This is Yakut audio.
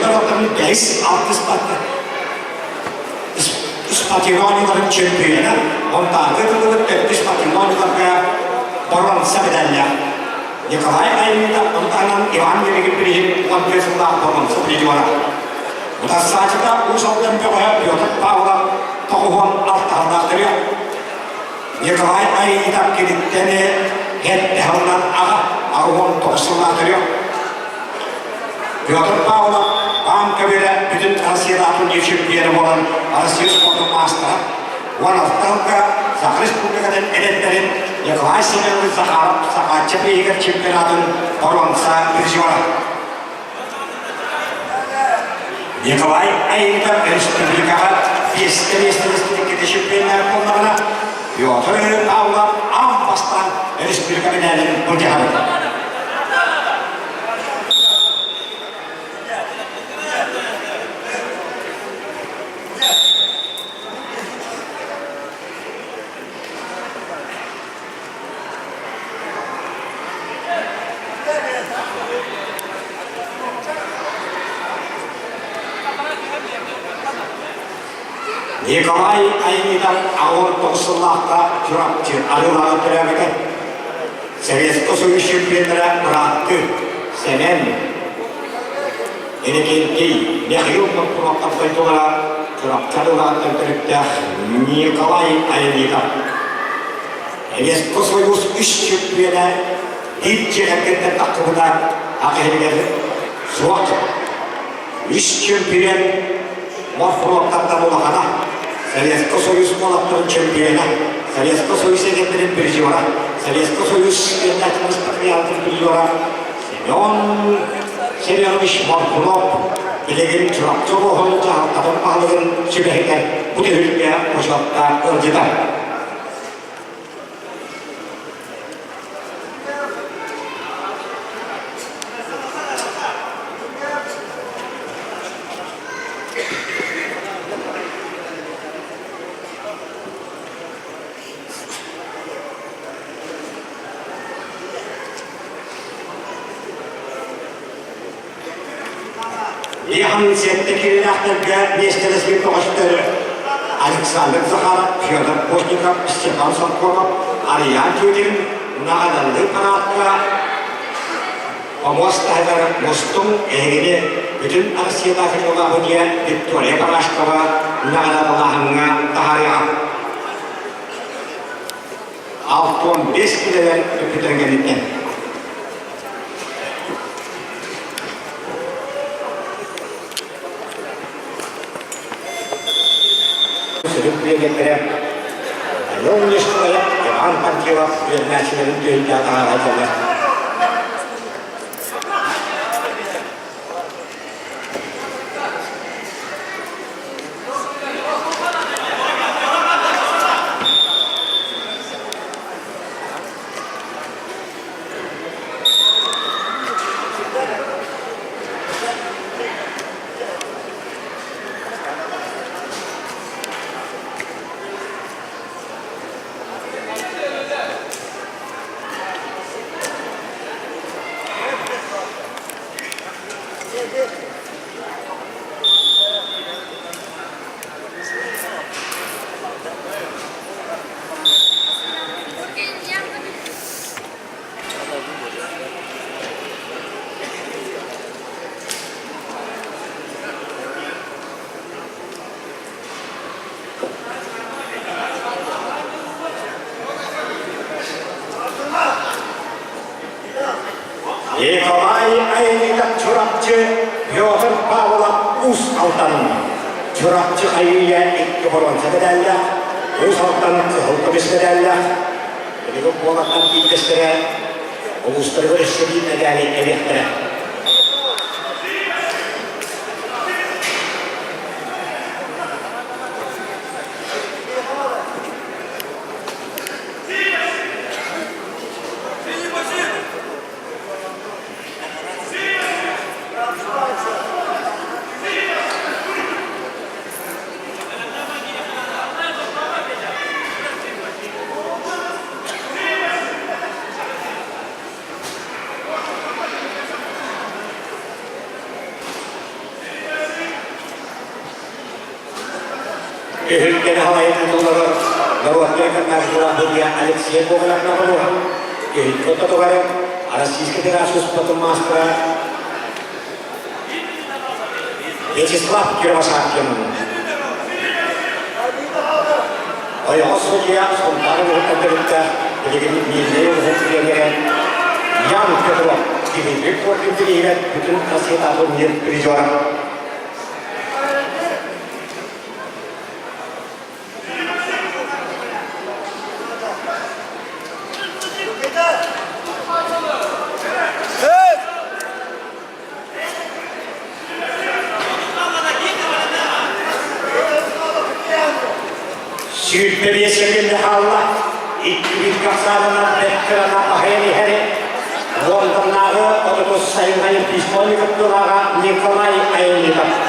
норуоттарын бэһис, алтыс спортивнай оонньууларын чемпиона, онтааҕы тылыбыт төрдүс спортивнай оонньууларга боруонса медаллаах. Николай Аймитов, ону таһынан Иван Веригин билигин 14 сыллаах боруонса призера. Утарсааччыта Уус Алдан бөҕөһө Петр Павлов тоҕуһуон алтаһалаах төрүөх. Николай Аймитов киниттэн эттэһэлынан аҕа 89 сыллаах төрүөх. Петр Павлов аан көбүөрэ бүтүн Россияда турнир чемпиона буолан Россия спордун маастара. 16 сылга Саха Республикатын эдэрдэрин Николай Семенович Захаров Сахааччы биһигэр чемпионатын боруонса призера. Николай Аитов республикаҕа биэстэ миэстэлэспит чемпионат буоллаҕына, Петр Павлов аан бастаан республика медалин былдьаһар. Николай Айнитов 89 сыллаахха Чурапчы арыылааҕы төрөөбүтэ. Советскай Союз чемпионнара бырааттыы Сэмэн, Иннокентий, Михаил Моркуновтар дойдулара Чурапчы арыылааҕыттан төрүттээх Николай Айнитов. Советскай Союз үс чемпиона биир дьиэ кэргэнтэн тахсыбыта аҕыһыгар суох. Үс чемпион морфлоттартан улахана, Советскай Союз уолаттарын чемпиона, Советскай Союз агенттэрин призера, Советскай Союз патриотын призера Семен Семенович Моргунов билигин Чурапчы улууһун дьаһалтатын баһылыгын сүбэһитэ бу түһүлгэ бочуоттаах ыалдьыта. Иэхэм сэттэ киилэлээхтэргэ миэстэлэспит көҕөстөрү Александр Захаров, Федор Постников, Степан Соркомов, Арыйаан Тютин наҕараадалыы параадка Помост таһыгар мустуҥ эһигини бүтүн Россиятааҕы дьоллоох диэн Виктория Барашкова наҕараадалааһыҥҥа таһаарыаҕа. 65 килэлэр бүппүттэрин кэнниттэн. Сүрүн тренердэрэ Данил Нишкаев, Иван Панфилов үөрэнээччилэрин түһүлгэ таһаараллар. Николай Айылыта Чурапчы Петр Павлов Уус Алдан Чурапчы хайыйа икки боруонса медаллаах, Уус Алдан кыһыл көмүс медаллаах. Билигин буолаттан биирдэстэрэ улуустарыгар өссө биир медали эбиэхтэрэ. Түһүлгэни халайытын толорор норуотка Судья Алексей Гоголев Наполеон, түһүлгэ ортотугар Российскай Федерация спортун маастара Вячеслав Кировошапкин. Ойоҕос судья Сунтаар улууһуттан төрүттээх билигин Миирнэй улууһун тренерэ Ян Петров Дмитрий Коркин бирииһигэр бүтүн Россиятааҕы турнир призера. 25 сэлиэнньэ хаалла. Иккибит хапсаанынан бэрт кырана аһайан иһэр Лондоннааҕы 30 сайыннайын письмоны кыттыылааҕа Николай Айыллитов.